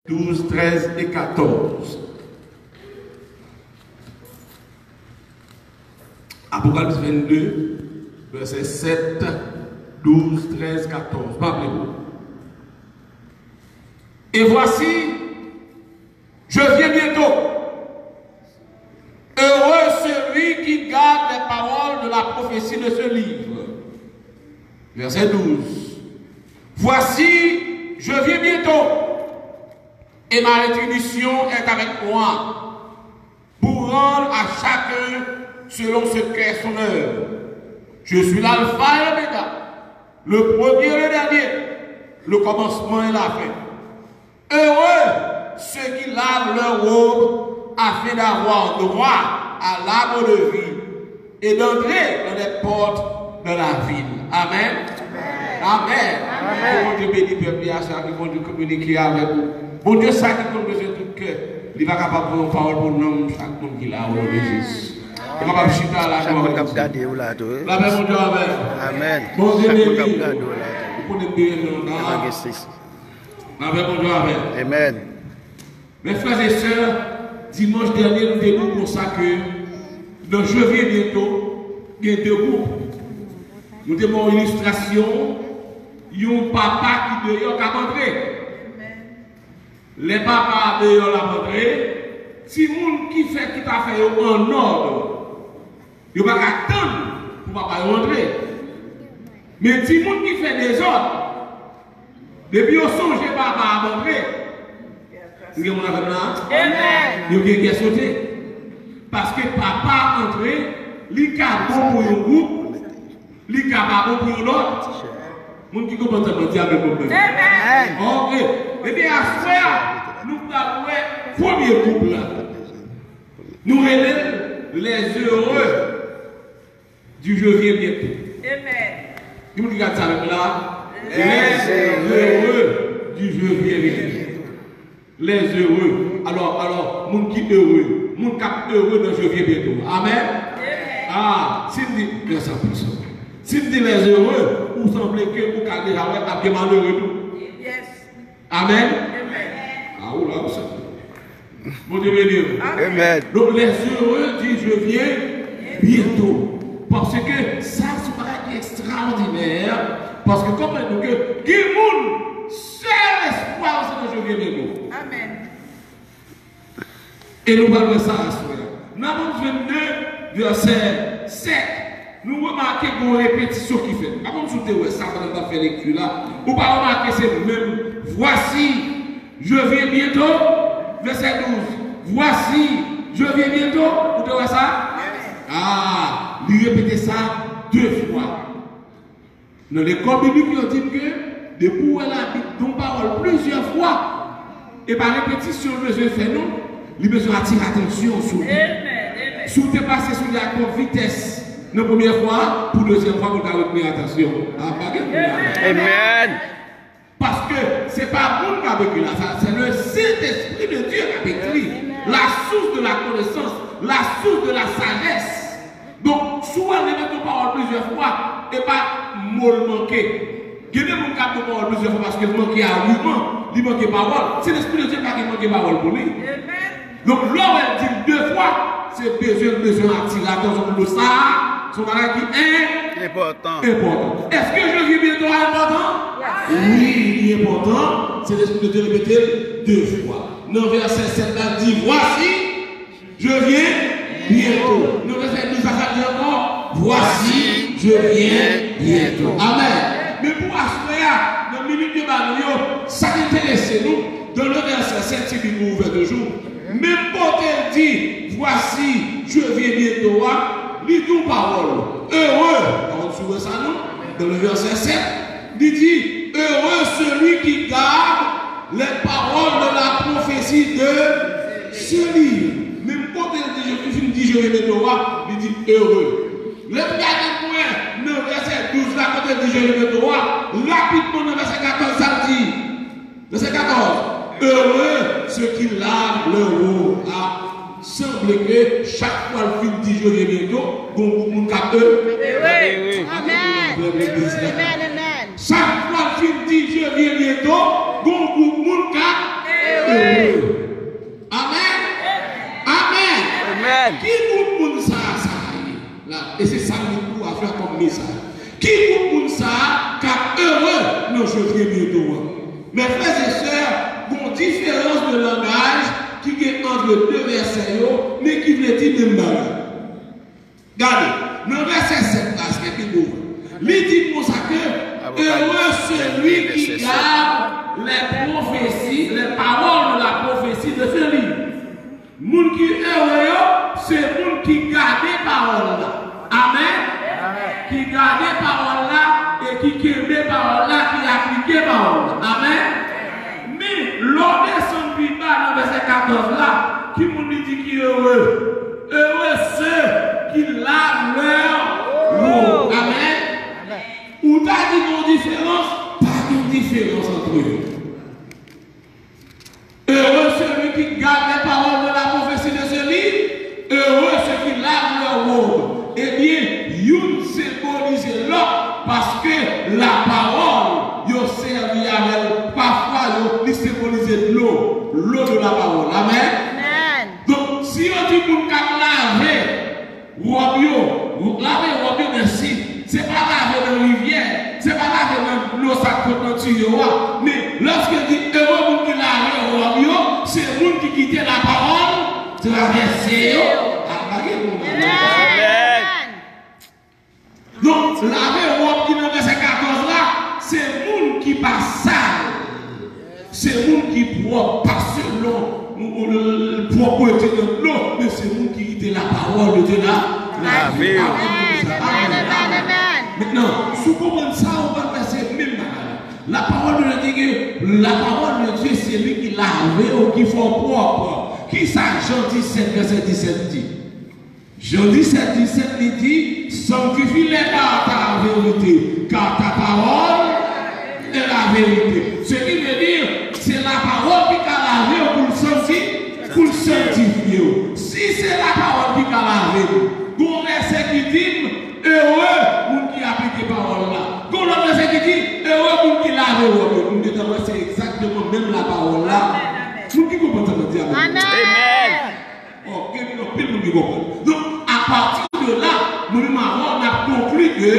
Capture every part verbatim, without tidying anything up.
Douz, trèz e katòz. Apokalips vennde, vèsè sèt, douz, trèz, katòz. Pa bliye. Et voici, je viens bientôt. Heureux celui qui garde les paroles de la prophétie de ce livre. Verset douze. Voici, je viens bientôt, et ma rétribution est avec moi, pour rendre à chacun selon ce qu'est son œuvre. Je suis l'alpha et l'oméga, le premier et le dernier, le commencement et la fin. Heureux ceux qui lavent leurs robes afin d'avoir droit à l'arbre de vie et d'entrer dans les portes de la ville. Amen. Amen. Ke Bondye beni pèp li a, sa ke Bondye kominike avèk ou. Bondye sa ki konn bezwen tout kè, li pa kapab voye yon pawòl pou nanm chak moun ki la, o non de Jezi. Ou kapab chita la, glwa a Bondye. Lapè Bondye avèk. Amen. Bondye beni. Ou konnen beni nou la. Lapè Bondye avèk. Amen. Mes frères et sœurs, dimanch dènye nou te di konsa ke nan Je viens bientôt, gen de gwoup. Nou te ba w ilistrasyon yon papa ki deyò k ap antre. Lè papa a deyò l ap antre, timoun ki fè tout afè yo annòd, yo pa ka tann pou papa yo antre. Men timoun ki fè dezòd, depi yo sonje papa ap antre, nou gen moun avè m la? Amen. Yo gen kè sote. Paske papa antre, li ka bon pou yon gwoup, li ka pa bon pou yon lòt. Moun ki konprann sa, mwen di amèn pou mwen. Amen. Ok. Ebyen, aswè a, nou pral wè premye gwoup la. Nou rele l les heureux du Je viens bientôt. Amen. Ki moun ki gad sa avèk mwen la? Les heureux du Je viens bientôt. Les heureux. Alò, alò, moun ki ere, moun k ap ere nan Je viens bientôt. Amen. Amen. Ah, si m di, mèsi anpil, sè. Si m di les heureux, ou sanble ke ou ka deja wè ap gen malere tou. Yes. Amen. Amen. Ah, ou la, ou sa. Bondye beni w. Amen. Donc, les heureux disent, je viens bientôt. Paske sa, se yon bagay ki ekstraòdinè. Paske, konprann nou ke gen moun, sèl espwa yo, se nan Je viens bientôt. Amen. E nou pral wè sa aswè a. Nan Apòk vennde, vèsè sèt, nou remake gen yon repetisyon ki fèt. M pa konn si w te wè sa pandan m t ap fè lekti la. Ou pa remake se menm, voici, je viens bientôt, vèsè douz, voici, je viens bientôt. Ou te wè sa? Ah, li repete sa de fwa. Nan lekòl biblik, yo di m ke depi w wè Labib di yon pawòl plizyè fwa, e pa repetisyon l bezwen fè non, li bezwen atire atansyon sou li. Amen, amen. Si w te pase sou li ak twòp vitès nan premyè fwa a, pou dezyèm fwa, pou l ka reteni atansyon. Ah, pa gen moun la. Amen. Paske se pa moun k ap ekri la, sa, c'est le Saint-Esprit de Dieu k ap ekri. La source de la connaissance, la source de la sagesse. Donk, si w wè l repete yon pawòl plizyè fwa, e pa mo l manke. Gen de moun k ap di yon pawòl plizyè fwa paske l manke agiman, li manke pawòl. Sentespri de Dye pa gen manke pawòl pou li. Donk, lè w wè l di l de fwa, se bezwen, l bezwen atire atansyon pou sa a, se yon bagay ki en-, enpòtan. Enpòtan. Èske Je viens bientôt a enpòtan? Wi, li enpòtan. Sentespri de Dye repete l de fwa. Nan vèsè sèt la, l di, voici, je viens bientôt. Nan vèsè douz la, sa di ankò, voici, je viens bientôt. Amen. Men pou aswè a, nan minit yo ba nou yo, sa k enterese nou, dans le verset sept, si Bib ou ouvè toujou, menm kote l di, voici, je viens bientôt a, li di yon pawòl, heureux. Pa konn si w wè sa non? Dans le verset sept, li di, heureux celui qui garde les paroles de la prophétie de ce livre. Menm kote l di, li fin di, je viens bientôt a, li di, heureux. Lè m gade pou wè nan vèsè douz la, kote l di, je viens bientôt a, rapidman nan vèsè katòz, sa l di? Vèsè katòz, heureux ceux qui lavent leurs robes. Ah, sanble ke chak fwa l fin di, je viens bientôt, gon gwoup moun k ap e-, Amen. Amen, amen. Chak fwa l fin di, je viens bientôt, gon gwoup moun k ap ere. Ki gwoup moun sa a sa ye? La, e se sa m vin pou afè kòm mesaj. Ki gwoup moun sa a k ap ere nan je viens bientôt an? Mes frères et sœurs, gon diferans de langaj ki gen ant de vèsè yo, men ki vle di menm bagay. Gade, nan vèsè sèt la, èske Bib ou li di konsa ke heureux celui qui garde les prophéties, les paroles de la prophétie de ce livre. Moun ki ere yo, se moun ki gade pawòl la. Amèn. Ki gade pawòl la e ki kenbe pawòl la, ki aplike pawòl la. Amèn. Men, lè w desann pi ba nan vèsè katòz la, ki moun li di ki ere? Heureux ceux qui lavent leur robe. Amèn. Ou ta di gon diferans? Pa gen diferans ant yo. Heureux celui qui garde les paroles de la prophétie de ce livre. Heureux ceux qui lavent leur robe. Ebyen, youn senbolize lòt, paske lapawòl yo sèvi avè l, pafwa yo, li senbolize dlo, l'eau de la parole. Amèn. Amèn. Donk, si yo di moun k ap lave wòb yo, lave wòb yo, mèsi. Se pa lave nan rivyè, se pa lave nan dlo sa k fwot nan tiyo a. Men, lèske l di, ere moun ki lave wòb yo, se moun ki kite lapawòl travèse yo. Al lage moun nan. Amèn. Donk, lave wòb ki nan vèsè katòz la, se moun ki pa sal. Se moun ki pwòp, pa selon pwòpte nan dlo, men se moun ki kite lapawòl de Dye la lave yo. Amèn. Amèn. Mentnan, si w konprann sa, ou pral wè se menm bagay la. Lapawòl de Dye di ke lapawòl de Dye se li ki lave w, ki fè w pwòp. Kisa Jan disèt, vèsè disèt di? Jan disèt disèt li di, sanctifie-les par ta vérité, car ta parole est la vérité. Se ki vle di, se lapawòl ki ka lave w pou l santi, pou l sanktifye w. Si se lapawòl ki ka lave m, gon vèsè ki di m, ere moun ki aplike pawòl la. Gon lòt vèsè ki di, ere moun ki lave wòb yo. Nou gentan wè se egzakteman menm lapawòl la. Moun ki konprann sa, mwen di amèn. Amèn. Amèn. Ò, gen anpil moun ki konprann. Donk, apati de la, mwen menm avè w, n ap konkli ke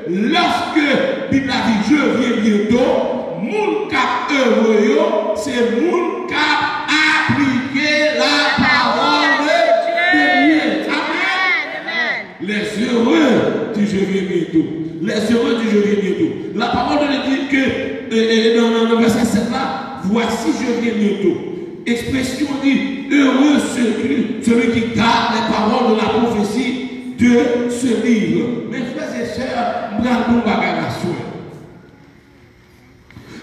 lèske Bib la di, je viens bientôt, moun k ap ere yo, se moun k ap aplike lapawòl de Dye. Amèn. Les heureux du je viens bientôt. Les heureux du je viens bientôt. Lapawòl de Dye di ke, e, e, nan, nan, nan vèsè sèt la, voici je viens bientôt. Ekspresyon di, heureux celui, celui qui garde les paroles de la prophétie de ce livre. Mes frères et sœurs, m pral di w yon bagay aswè.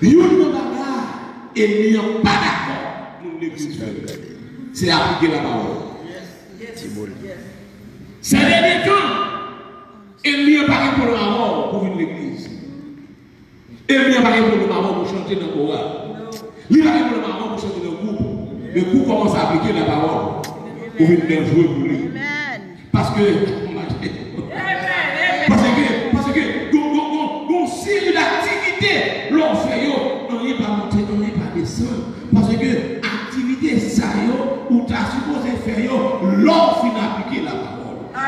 Youn nan bagay ènmi an pa dakò moun legliz fè, se aplike lapawòl. Sè dènye tan, ènmi an pa gen pwoblèm avè w pou w vin legliz. Ènmi an pa gen pwoblèm avè w pou w chante nan koral. Li pa gen pwoblèm avè w pou w chante nan gwoup. Men kou w kòmanse aplike lapawòl, ou vin danjre pou li. Paske, paske, paske gon, gon, gon, gon seri d aktivite lè w fè yo, anyen pa monte, anyen pa desann. Paske aktivite sa yo, ou ta sipoze fè yo lè w fin aplike lapawòl.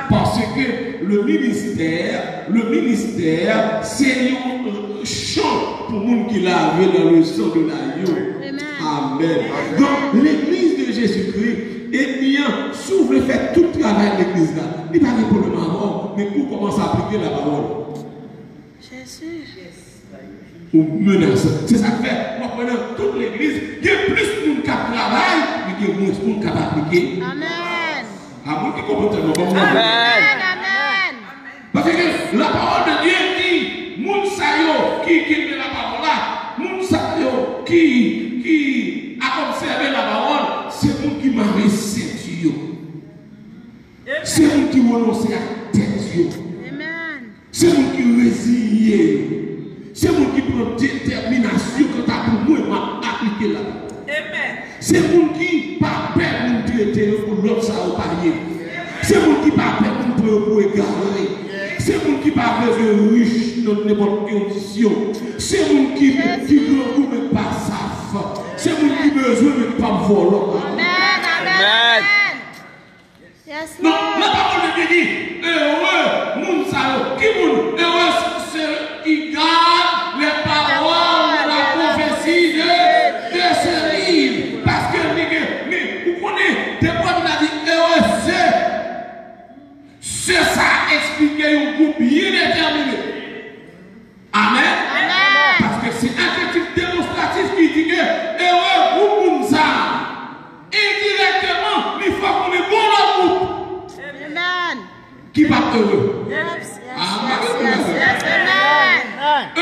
Paske le ministère, le ministère, se yon, euh, chan pou moun ki lave dans le sang de l'agneau. Amèn. Donk, legliz de Jezikri, ènmi an, si w vle fè tout travay legliz la, li pa gen pwoblèm avè w, men kou w kòmanse aplike lapawòl, ou menase. Se sa k fè, w ap wè nan tout legliz, gen plis moun k ap travay, men gen mwens moun k ap aplike. Amèn. A moun ki konprann sa, non, ban m yon amèn. Amèn, amèn. Paske lapawòl de Dye di, moun sa yo ki kenbe lapawòl la, moun sa yo ki, ki ap obsève lapawòl, se moun ki mare senti yo. Se moun ki renonse ak tèt yo. Amèn. Se moun ki reziye yo. Se moun ki pran detèminasyon, kanta pou mwen, m ap aplike lapawòl. Amèn. Se moun ki pa pè moun trete yo pou lòt sa yo pa ye. Se moun ki pa pè moun pran yo pou egare. Se moun ki pa bezwen rich nan nenpòt kondisyon. Se moun ki, ki grangou men k pa saf. Se moun ki bezwen men k p ap vòlò. Amèn, amèn, amèn. Donk, lapawòl de Dye di, ere moun sa yo. Ki moun? Ere se ki gad lè pawòl de la pwofesi de, de se liv. Paske li gen, li, ou konnen, depi w ap di ere se, se sa eksplike yon gwoup byen detèmine. Amèn. Paske se adjektif demonstratif ki di ke ere gwoup moun sa a. Endirèkteman, li fè konnen gon lòt gwoup ki p ap ere. Amèn.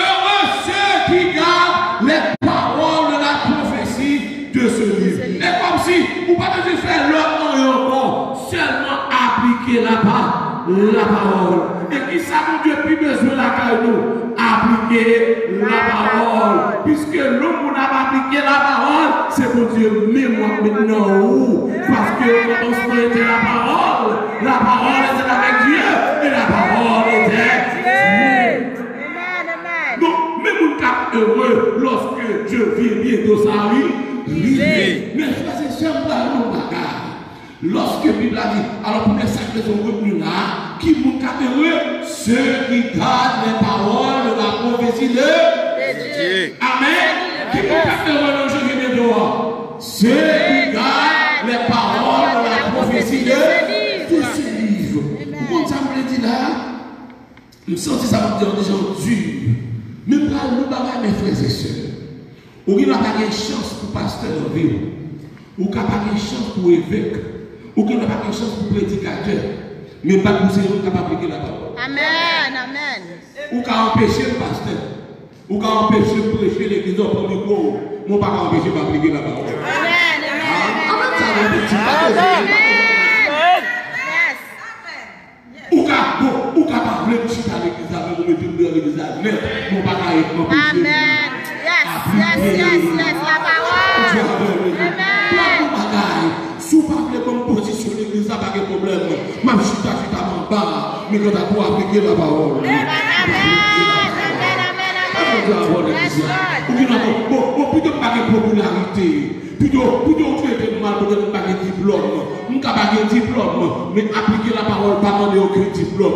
Ere se ki gad lè pawòl de la pwofesi de se liv. E kòmsi ou pa bezwen fè lòt anyen ankò, sèlman aplike lapa, lapawòl. E kisa Bondye pi bezwen lakay nou? Aplike lapawòl. Piske lè yon moun ap aplike lapawòl, se Bondye menm w ap met nan ou. Paske o kòmansman ete lapawòl, lapawòl ete avèk Dye, e lapawòl ete Dye. Donk, men moun k ap ere lòske Dye vyen byento sa a, wi, rive. Men frè e sè, m pral yon bagay. Lòske Bib la di, alò premye sa k bezwen retni la, ki moun k ap ere? Se ki gad lè pawòl de la pwofesi de Dye. Amèn. Ki moun k ap ere nan Jezi byento a? Se ki gad lè pawòl de la pwofesi de, de se liv. Ou konn sa m vle di la? M santi sa m ap di an deja di. Men m pral yon bagay, men frè e sè. Ou gen dwa pa gen chans pou pastè nan vi w. Ou ka pa gen chans pou evèk. Ou gen dwa pa gen chans pou predikatè. Men bat pou se yo k ap aplike lapawòl. Amèn, amèn. Ou ka anpeche m pastè. Ou ka anpeche m preche legliz, ou pran mikwo w. Men w pa ka anpeche m aplike lapawòl. Amèn, amèn. Amèn, sa vle di, pa bezwen. Ou ka, bon, ou ka pa vle m chita legliz la, men ou mete m deyò legliz la nèt, men w pa ka anpeche m. Amèn. Yes, yes, yes, yes, lapawòl. Amèn. Pran yon bagay. Si w pa vle ban m pozisyon legliz la, pa gen pwoblèm. M ap chita, chita m anba. Men kanta pou aplike lapawòl. Amèn. Amèn, amèn, amèn. Ou gen bon, bon, bon, pito m pa gen popilarite. Pito, pito w trete m mal poutèt m pa gen diplòm. M ka pa gen diplòm, men aplike lapawòl pa mande okenn diplòm.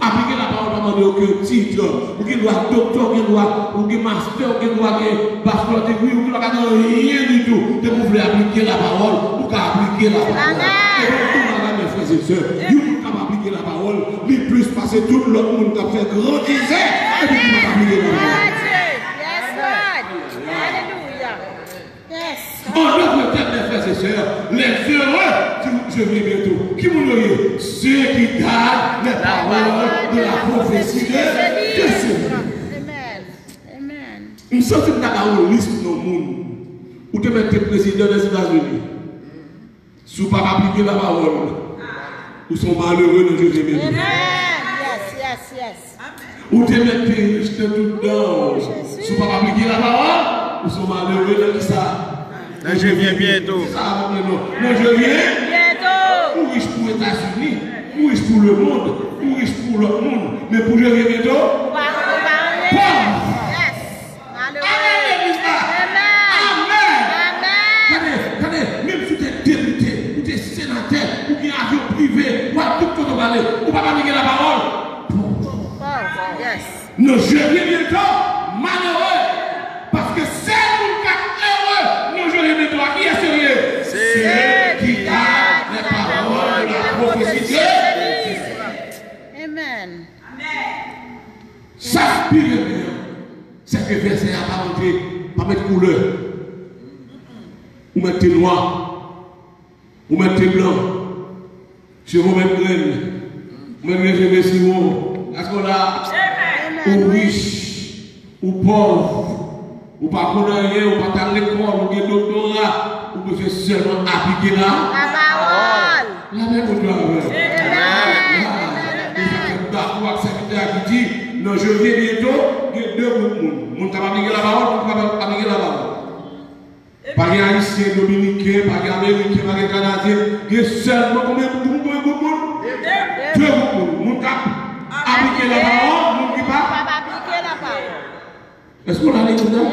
Aplike lapawòl pa mande okenn tit. Ou gen dwa doktè, ou gen dwa, ou gen mastè, ou gen dwa gen bachelor degree, ou gen dwa pa gen anyen ditou. Depi w vle aplike lapawòl, ou ka aplike lapawòl. Amèn. E donk, tou bagay, men frè e sè, yon moun k ap aplike lapawòl, li plis pase tout lòt moun k ap fè grandizè, epi ki p ap aplike lapawòl. Yes, Lord. Alelouya. Yes. En d'autres termes, mes frères et sœurs, les heureux du je viens bientôt. Ki moun yo ye? Ceux qui gardent les paroles de la prophétie de, de ce livre. Amen. Amen. M santi m ta ka yon lis non moun. Ou te mèt te prezidan Lèzetazini. Si w pa ka aplike lapawòl, ou se yon malere nan Jezi menm. Amen. Yes, yes, yes. Ou te mèt te rich nan tout dan w. Si w pa ka aplike lapawòl, ou se yon malere nan kisa? Nan Je viens bientôt. Sa avèk mwen non. Nan Je viens bientôt. Ou rich pou Etazini, ou rich pou lemonn, ou rich pou lòt moun. Men pou Je viens bientôt, ou pa, ou pa anyen. Pòv. Yes. Malere. Amen, legliz la. Amen. Amen. Amen. Tande, tande, menm si w te depite, ou te senatè, ou gen avyon prive, w al tout kote w prale, ou pa ka aplike lapawòl. Pòv. Pòv, yes. Nan Je viens bientôt, malere. Paske sèl moun k ap ere nan Je viens bientôt a, kiyès yo ye? Se ki gad les paroles de la prophétie de Jésus. Amen. Sa k pi renmen an, se ke vèsè a pa mete, pa met koulè. Ou mèt te nwa, ou mèt te blan, cheve w mèt grenn, ou mèt gen cheve siwon. Èske w la? Ou rich, ou pòv, ou pa konn anyen, ou pa t al lekòl, ou gen doktora, ou bezwen sèlman aplike la. Lapawòl. Lapè Bondye avè w. Amen. E sa fè m dakò ak sèvitè a ki di, nan Je viens bientôt, gen de gwoup moun. Moun k ap aplike lapawòl, moun k ap aplike lapawòl. Pa gen Ayisyen, Dominiken, pa gen Ameriken, pa gen Kanadyen. Gen sèlman konbyen moun, konbyen gwoup moun? De gwoup moun. Moun k ap aplike lapawòl, moun ki pa. Pa aplike lapawòl. Èske w la legliz la?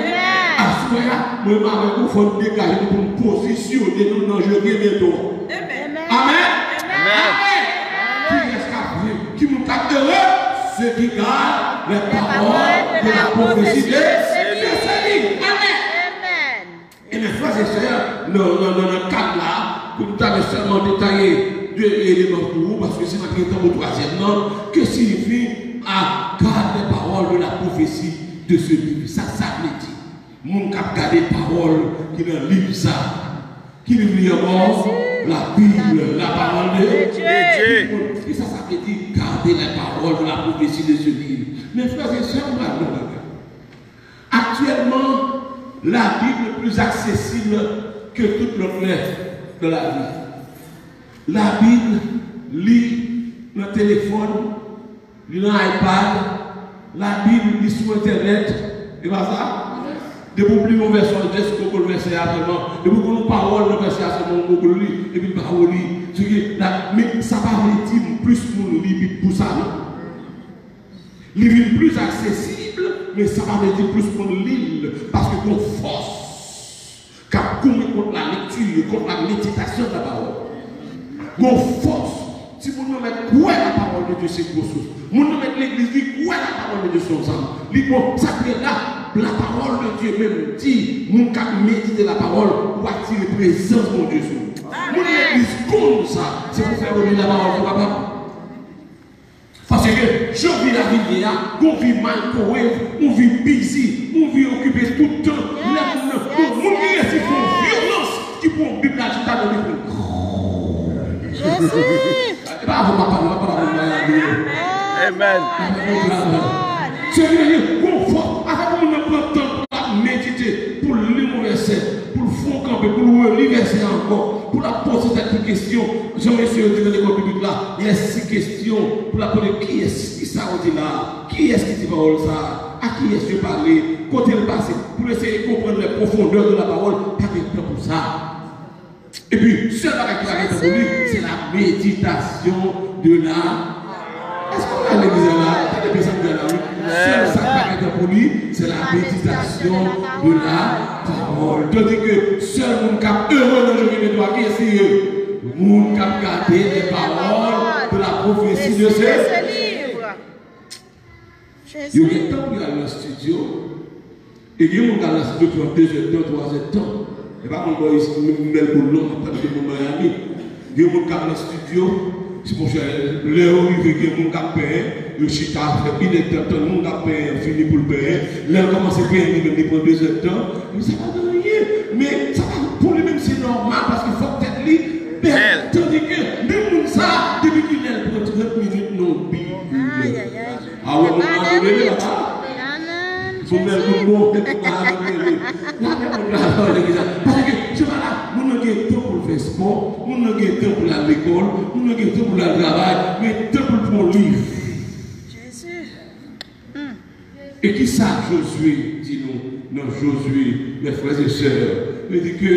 Aswè a, mwen menm avèk ou, fò n degaje nou pou n pozisyone nou nan Je viens bientôt. Amen. Amen. Ceux qui gardent les paroles de la prophétie de ce livre. Amen. Ebyen, frè e sè, nan, nan, nan, nan kad la, pou m ta vle sèlman detaye de eleman pou ou, paske si n ap gen tan pou twazyèm nan, que signifie à garder les paroles de la prophétie de ce livre? Sa, sa vle di, moun k ap gade pawòl ki nan liv sa. Ki liv li ankò? La Bible, la parole de Dieu. Ki sa sa vle di, garder les paroles de la prophétie de ce livre? Men frè e sè, m pral di w yon bagay. Actuellement, la Bible est plus accessible que toute autre lettre de la vie. La Bible, li nan telefòn, li nan iPad, la Bible, li sou entènèt, e pa sa? Depi w ap li yon vèsè, w just Google vèsè a sèlman. Depi w konn yon pawòl nan vèsè a sèlman, w Google li, epi l ba ou li. Se ke la, men sa pa vle di plis moun li Bib pou sa, non. Li vin plis aksesib, men sa pa vle di plis moun li l, paske gon fòs k ap goumen kont la lekti, kont la meditasyon de la pawòl. Gon fòs, si moun nan mèt kwè la parole de Dieu se gwo sous. Moun nan mèt legliz li kwè la parole de Dieu se yon zam. Li bon, sa k rele la, la parole de Dieu menm di, moun k ap medite la pawòl, ou atire prezans Bondye sou ou. Moun legliz konn sa, se pou fè yo li la pawòl pou papa. Paske jan vi la vin ye a, gon vi microwave, yon vi busy, yon vi okipe tout tan. Lè moun nan, gon moun ki resi fè yon vyolans ki pran Bib la chita nan li pou l. Jezi! E pa avè w m ap pale, m ap pale avè Maya Louis. Amen. Se vre, gon fòs, afè pou moun nan pran tan pou l ap medite, pou l li yon vèsè, pou l fè yon kanpe, pou l reli vèsè a ankò, pou l ap poze tèt li kesyon. Jan mesye yo di nan lekòl biblik la, les six questions, pou l ap mande kiyès, kisa yo di la a, kiyès ki di pawòl sa a, a kiyès yo pale, kote l pase, pou l eseye konprann les profondeurs de la parole, pa gen tan pou sa. Epi, sèl bagay ki pa gen tan pou li, se la meditation de la. Èske w la legliz la? Tande byen sa m di la, wi. Sèl sa ki pa gen tan pou li, se la meditation de la parole. Tandis que sèl moun k ap ere nan Jewova, kiyès li ye? Moun k ap gade les paroles de la prophétie de ce livre. Yo gen tan pou y al nan estidyo. E gen moun k al nan estidyo pran de zèdtan, twa zèdtan. E pa moun bò isit, menm Mèlboun non, m ap pale de moun Miami. Gen moun k al nan estidyo, se monchè, lè yo rive, gen moun k ap penyen, yo chita, fè inèdtan tann moun k ap penyen an fini pou l penyen. Lè l kòmanse penyen li menm, li pran de zèdtan. Men sa pa gen anyen. Men sa pa, pou li menm, se nòmal, paske fòk tèt li bèl. Tandis que menm moun sa, depi kilè l pran trant minit nan yon Bib? Ayayay. A wè, moun nan adore li, papa. Fò fè l pou bon, fè tout bagay adore li. N ap fè moun nan adore legliz la. Paske, se pa la, moun nan gen tan pou l fè spò, moun nan gen tan pou l al lekòl, moun nan gen tan pou l al travay, men tan pou l pran liv. Jezi. E kisa Jozye di nou nan Jozye, mes frères et sœurs? Li di ke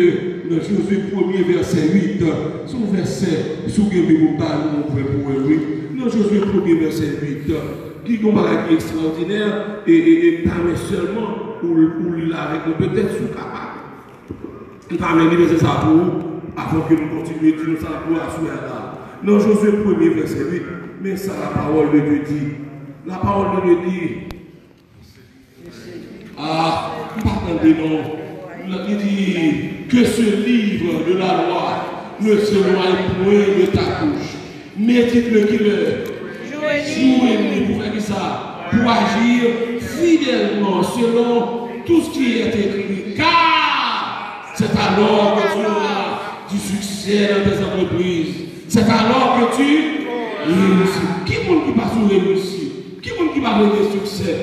nan Jozye premye vèsè uit, se yon vèsè, si w gen Bib ou ba nou, ou prè pou wè l, wi. Nan Jozye premye vèsè uit, Ki gon bagay ki ekstraòdinè, e, e, e pa mwen sèlman, ou, ou li l avèk mwen, petèt si w kapab. M ta renmen li vèsè sa pou ou, avan ke nou kontinye di nou sa pou aswè a la. Nan Jozye premye vèsè uit, men sa la parole de Dieu dit. La parole de Dieu dit, Ah, m pa tande non. Li di, que ce livre de la loi ne s'éloigne point de ta bouche. Médite-le quelle heure? Jour et nuit. Jour et nuit. Pour faire ça, pour agir fidèlement selon tout ce qui est écrit. Car c'est alors que tu auras du succès dans tes entreprises. C'est alors que tu réussis. Ki moun ki pa sou reyisi? Ki moun ki pa vle gen siksè?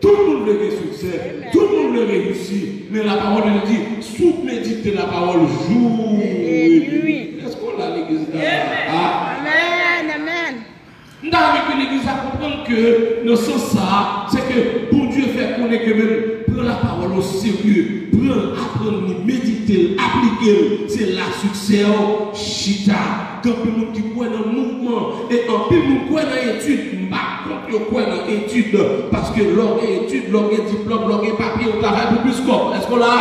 Tout moun vle gen siksè. Tout moun vle reyisi. Men la parole de Dieu di, si w medite la parole jour et nuit. Èske w la legliz la? Ah. Amen, amen. M ta renmen ke legliz la konprann ke nan sans sa, se ke Bondye fè konnen ke menm pran la parole au sérieux, pran l, aprann li, medite l, aplike l, se la siksè w chita. Gen anpil moun ki kwè nan mouvman, e anpil moun kwè nan etid. M pa kont yo kwè nan etid, paske lè w gen etid, lè w gen diplòm, lè w gen papye, ou travay pou plis kòb. Èske w la?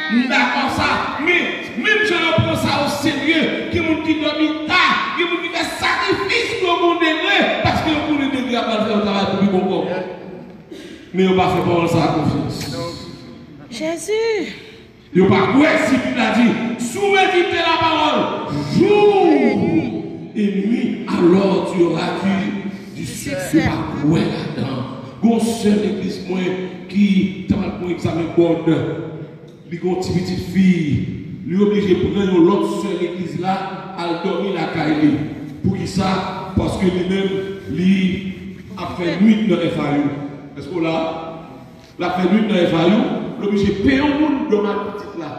M dakò sa. Men, menm jan yo pran sa o serye, gen moun ki dòmi ta, gen moun ki fè sakrifis pou yo gon degre, paske yo konnen degre a pral fè yo travay ankò. Men yo pa fè pawòl sa a konfyans. Jezi! Yo pa kwè si Bib la di, si w medite la pawòl jou e nwi, alors tu auras du, du succès. Yo pa kwè ladan. Gon sè legliz mwen ki t ap pran egzamen bòd. Li gon ti pitit fi, li oblije pran yon lòt sè legliz la al dòmi lakay li. Poukisa? Paske li menm, li ap fè nwit nan F A U. Èske w la? L ap fè nwit nan F A U, l oblije peye yon moun dòm ak pitit la.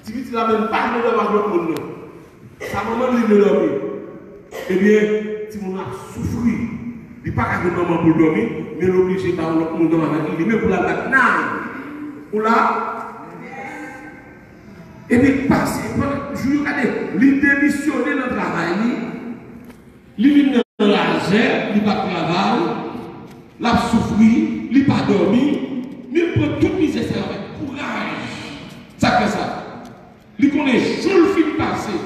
Ti pitit la menm pa vle dòm ak lòt moun nan. Sa manman li vle dòmi. Ebyen, timoun nan ap soufri. Li pa ka jwenn manman pou l dòmi, men l oblije ba yon lòt moun dòm avèk li, li menm pou l al bat nan. Ou la? Epi pase, pandan jou yo gade, li demisyone nan travay li, li vin nan lajè, li pa travay, l ap soufri, li pa dòmi, men l pran tout mizè sa yo avèk kouraj. Sa k fè sa? Li konnen jou l fin pase,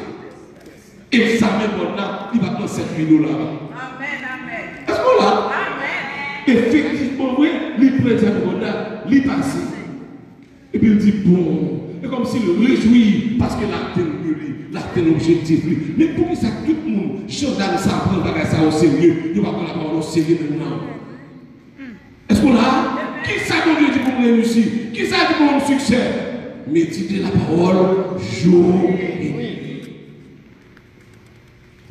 egzamen bòd la, li pa pran sèt mil dola. Amèn, amèn. Èske w la? Amèn. Efektivman, vre, li pran egzamen bòd la, li pase. Epi l di, bon, e kòmsi l rejwi paske l atenn bi li, l atenn objektif li. Men poukisa tout moun, jandam sa, pran bagay sa o serye, yo pa pran lapawòl o serye menm nan? Èske w la? Kisa Bondye di pou m reyisi? Kisa l di pou m siksè? Medite lapawòl jou e nwit.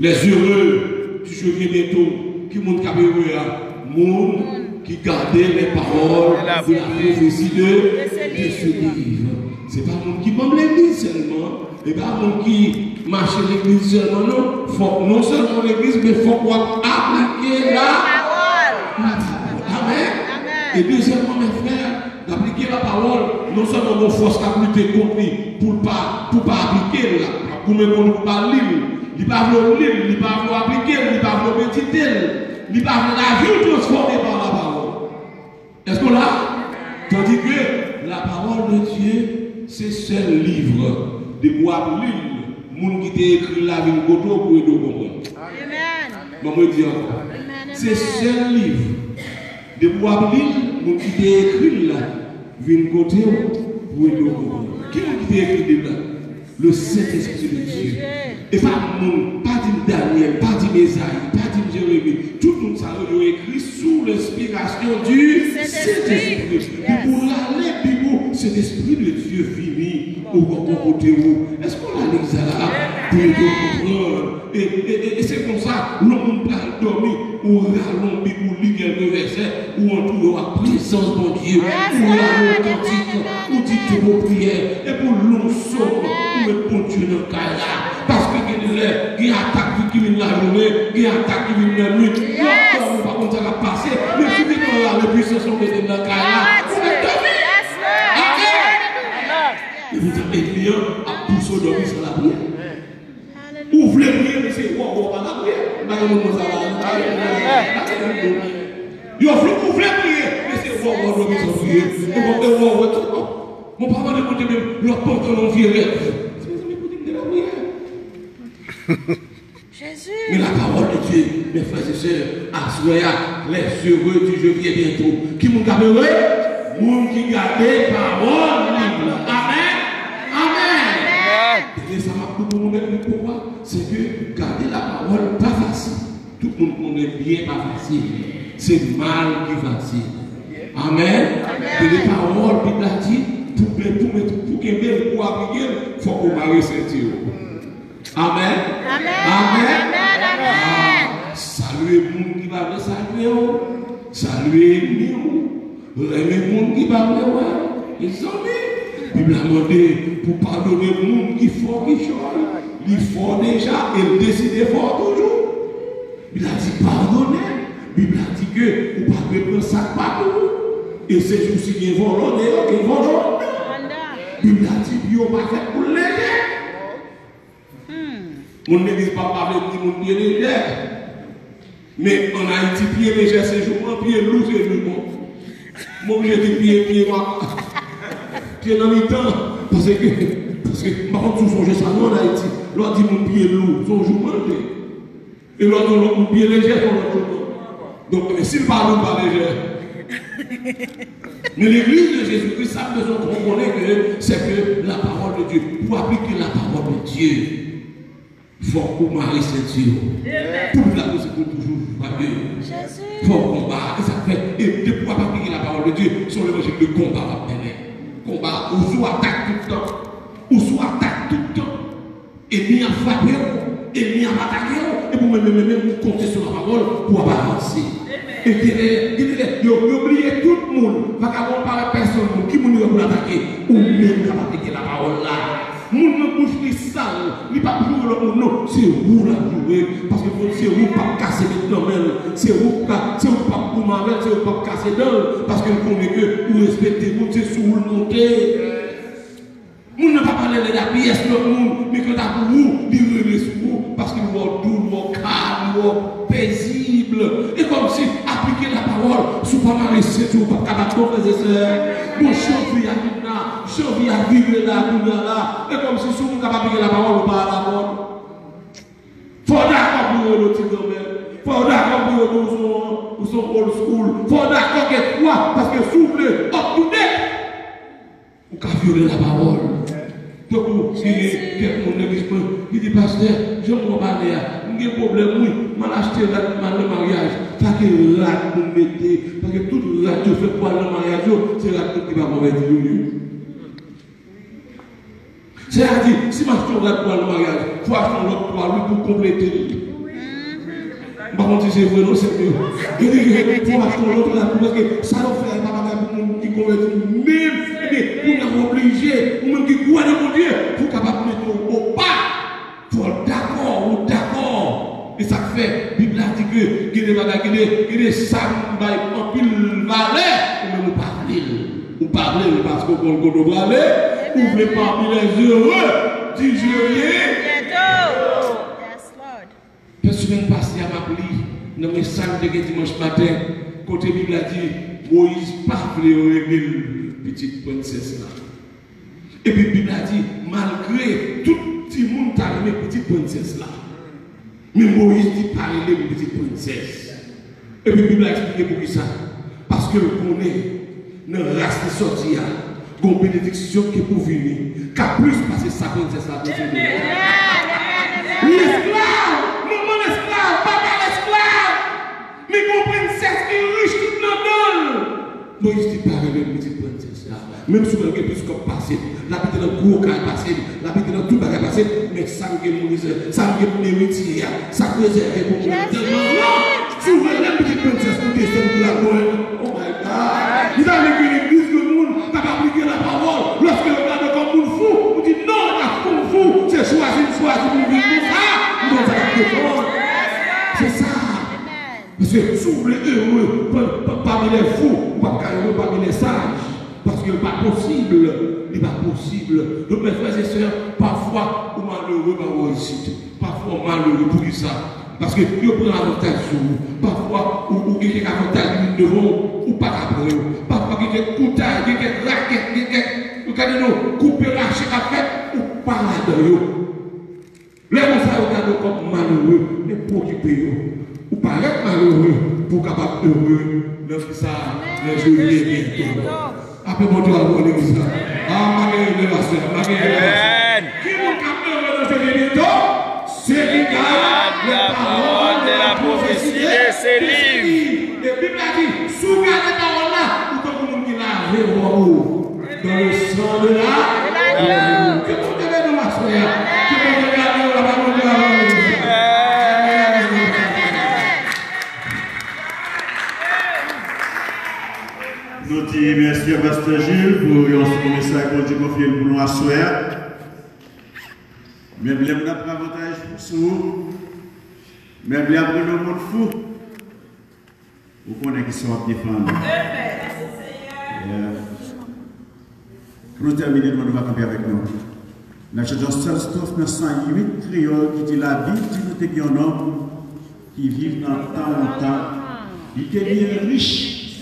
Les heureux, tu je viens bientôt. Ki moun k ap ere a? Moun ki gade les paroles de la prophétie de, de ce livre. Se pa moun ki manm legliz sèlman, se pa moun ki mache legliz sèlman, non. Fòk non sèlman legliz, men fòk w ap aplike la, la pawòl. Amèn. E dezyèmman, mes frères, aplike lapawòl, non sèlman gon fòs k ap lite kont li pou l pa, pou pa aplike l, l ap goumen kont li pou pa li l. Li pa vle w li l, li pa vle w aplike l, li pa vle w medite l, li pa vle lavi w transfòme pa lapawòl. Èske w la? Tandis que la parole de Dieu, se sèl liv, depi w ap li l, moun ki te ekri l la vin kote w pou ede w konprann. Amèn. Ban mwen di ankò. Amèn, amèn. Se sèl liv. Depi w ap li l, moun ki te ekri l la vin kote w pou ede w konprann. Ki moun ki te ekri Bib la? Le Saint-Esprit de Dieu. E pa moun, pa di m Daniel, pa di m Ezayi, pa di m Jeremi. Tout moun sa yo, yo ekri sous l'inspiration du Saint-Esprit. Depi w la li Bib ou, Sentespri de Dye vini. Ou poko kote ou. Èske w la legliz la pou ede w konprann? E, e, e, e se konsa, lè yon moun pral dòmi, ou rale yon Bib, ou li kèlke vèsè, ou antoure w ak prezans Bondye, ou rale yon kantik, ou di de bon priyè, epi w li yon sòm, ou met Bondye nan kay la. Paske gen de lè, gen atak ki vin lajounen, gen atak ki vin nan nwit. W ap dòmi, ou pa konn sa k ap pase, men si w gentan rale pwisans ou mete nan kay la, ou mèt dòmi. Amèn. E poutan, ènmi an ap pouse w dòmi san lapriyè. Ou vle priye, men se wò, wò pa lapriyè. M pa gen moun konsa la. Yo vle, ou vle priye, men se wò, wò dòmi san priye. E wò, e wò, wò, tout bon. Bon, pa mande Bondye menm, lè w ap pantan nan vye rèv. Mezanmi, Bondye m te lapriyè. Jezi. Men la parole de Dieu, mes frères et sœurs, aswè a, les heureux du je viens bientôt. Ki moun k ap ere? Moun ki gade pawòl Bib la. Amèn. Amèn. Amèn. Ebyen, sa m ap di pou nou menm, poukwa? Se ke gade lapawòl pa fasil. Tout moun konnen byen pa fasil. Se mal ki fasil. Amèn. Amèn. Gade pawòl Bib la di, pou, pou, pou kenbe l, pou aplike l, fòk ou mare senti w. Amèn. Amèn. Amèn. Amèn. Amèn. Ah, salye moun ki pa vle salye w. Salye ènmi w. Renmen moun ki pa vle wè w. Mezanmi, Bib la mande pou padone moun ki fè w kichòy. Li fè w deja e l deside fè w toujou. Bib la di padone. Bib la di ke ou pa dwe pran sa k pa pou ou. E se jou si gen vòlò deyò, gen vòlò anndan. Bib la di pye w pa fèt pou l lejè. Moun legliz pa, pa vle di moun pye lejè. Men ann Ayiti, pye lejè se joumàn, pye lou se joumàn. M oblije di pye, pye pa, pye nan mitan. Paske, paske m pa konn si w sonje sa non ann Ayiti. Lè w di moun pye lou, se yon joumàn l ye. E lè w di yon lòt moun pye lejè, se yon lòt joumàn. Donk, men si l pa nou, pa lejè. Men legliz de Jezikri, sa m bezwen w konnen ke, se ke la parole de Dieu, pou aplike la parole de Dieu, fòk ou mare senti w. Pou la posib pou toujou jwa de. Fòk konba. E sa k fè, e depi w ap aplike la parole de Dieu, se yon levanjil de konba w ap mennen. Konba, ou sou atak tout tan. Ou sou atak tout tan. Enmi an frape w, enmi an atake w, epi ou menm, menm, menm, ou konte sou lapawòl pou w ap avanse. E genlè, genlè, yo, yo bliye tout moun, vakabon pa wè pèsonn moun, ki moun yo pou l atake? Ou menm k ap aplike lapawòl la. Moun nan bouch li sal, li p ap joure lòt moun non, se ou l ap joure, paske se ou k p ap kase met nan men l, se ou k pa, se ou k p ap goumen avè l, se ou k p ap kase dan l, paske l konnen ke ou respekte moun, se sou ou l monte. Moun nan pa pale lè a pyès lòt moun, men kanta pou ou, li rele sou ou, paske li wè w dou, li wè w kalm, li wè w pezib. E kòmsi aplike lapawòl, si w pa mare senti w, ou p ap ka bat non, frè e sè. Bon, jan vi a vin la, jan vi a vire la, kounye a la. E kòmsi si w moun k ap aplike lapawòl, ou pa alamòd. Fò w dakò pou yo rele w ti granmè. Fò w dakò pou yo di w se yon, ou se yon old school. Fò w dakò kèk fwa, paske si w vle up to date, ou ka vyole lapawòl. Tankou genyen kèk moun legliz mwen, li di, "Pastè, jan m wè w pale a, m gen pwoblèm wi, m al achte rad pou m al nan maryaj. Sa ke rad pou m mete, paske tout rad yo fè pou al nan maryaj yo, se rad moun ki pa konvèti yo ye." Sètadi, si m achte yon rad pou al nan maryaj, fò achte yon lòt twal wi pou konplete l. M pa konn si se vre non, sèm yo. Yo di ke fò achte yon lòt rad pou, paske sa yo fè a, e pa bagay pou moun ki konvèti menm. Ebyen, kounye a w oblije, ou menm ki kwè nan Bondye, pou w kapab mete w opa, fò w dakò, ou dakò. E sa k fè, Bib la di ke gen de bagay, gen de, gen de sa moun bay anpil valè, ou menm ou pa vle l. Ou pa vle l paske w konn kote w prale, ou vle parmi les heureux, di je viens. Pèp semèn pase a m ap li nan mesaj m te gen dimanch maten, kote Bib la di Moyiz pa vle yo rele l pitit prensès la. Epi Bib la di, malgre tout timoun ta renmen pitit prensès la, men Moyiz di pa rele m pitit prensès. Epi Bib la eksplike poukisa. Paske l konnen nan ras li sòti a, gon benediksyon ki pou vini, k ap plis pase sa prensès la posede. Li esklav, manman l esklav, papa l esklav, men gon prensès ki rich tout nan dan l. Moyiz di pa rele m pitit prensès la. Menm si w wè l gen plis kòb pase m, l abite nan gwo kay pase m, l abite nan tout bagay pase m, men sa m gen pou rezève, sa m gen pou eritye a, sa k rezève pou mwen tèlman gran. Si w rele m pitit prensès, pou desann pou l al lwen. Oh my God! Li ta vle ke legliz, ke moun t ap aplike lapawòl. Lòske yo gade w kòm moun fou, ou di non, e pa fou m fou, se chwazi m chwazi pou m viv konsa, m konn sa k ap defann. Se sa. Paske si w vle ere pa, pa, pami lè fou, ou p ap ka ere pami lè saj. Paske l pa posib. Li pa posib. Donk, mè frè e sè, pafwa ou malere pa w reyisit. Pafwa w malere. Poukisa? Paske yo pran avantaj sou ou. Pafwa ou, ou gen kèk avantaj ki vin devan w, ou pa ka pran yo. Pafwa gen kèk koutay, gen kèk rakèt, gen kèk, ou gade non, koupe rache k ap fèt, ou pa ladan yo. Lè konsa yo gade w kòm malere, men pa okipe yo. Ou parèt malere pou w kapab ere nan vi sa a, nan je viens bientôt. Ape Bondye a bon legliz la. A, m a gen ere pastè, m a gen ere pastè. Ki moun k ap ere nan je viens bientôt? Celui qui garde les paroles de la prophétie de ce livre. E Bib la di, si w gade pawòl la, ou tankou moun ki lave wòb ou. Dans le sang de la. Ke Bondye beni w aswè a. Ke Bondye gade w, la pa Bondye avè w. Nou di mèsi a Pastè Gilles pou yon sou mesaj Bondye konfye l pou nou aswè a. Menm lè m ap pran avantaj sou ou, menm lè ap rele w moun fou, ou konnen kisa w ap defann. Yeah. Pou nou tèmine, nou va kanpe avèk nou. N ap chante yon sèl estwòf nan san uit kreyòl ki di, Labib di nou te gen yon nonm ki viv nan tan lontan, li te byen rich,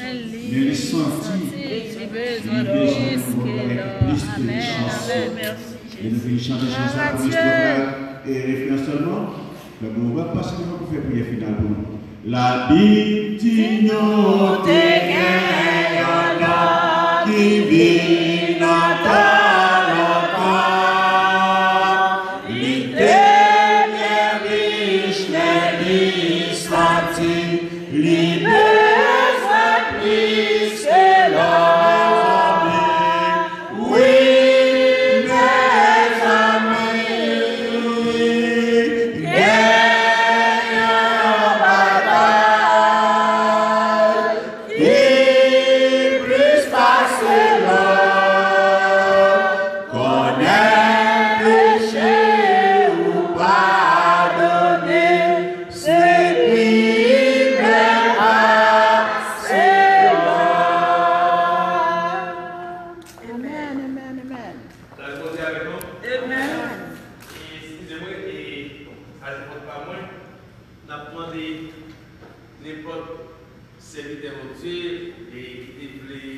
men li santi li bezwen yon bagay ki plis ke richès. E nou vin chante chan sa pou nou, e refren sèlman. Fè bon, w ap pase devan pou fè priyè final pou nou. Labib Si nou te gen yon lòt ki vin nan tan lontan, li te byen rich, men li santi li bezwen plis ke lòt. Wi, mezanmi, gen yon bagay ki plis pase lòt. Konnen peche ou padone, se pi bèl pase lòt. Amen, amen, amen. Gras Bondye avèk nou. Amen. E, eskize mwen, e, a nenpòt pa mwen, n ap mande nenpòt sèvitè Bondye, e, ki te vle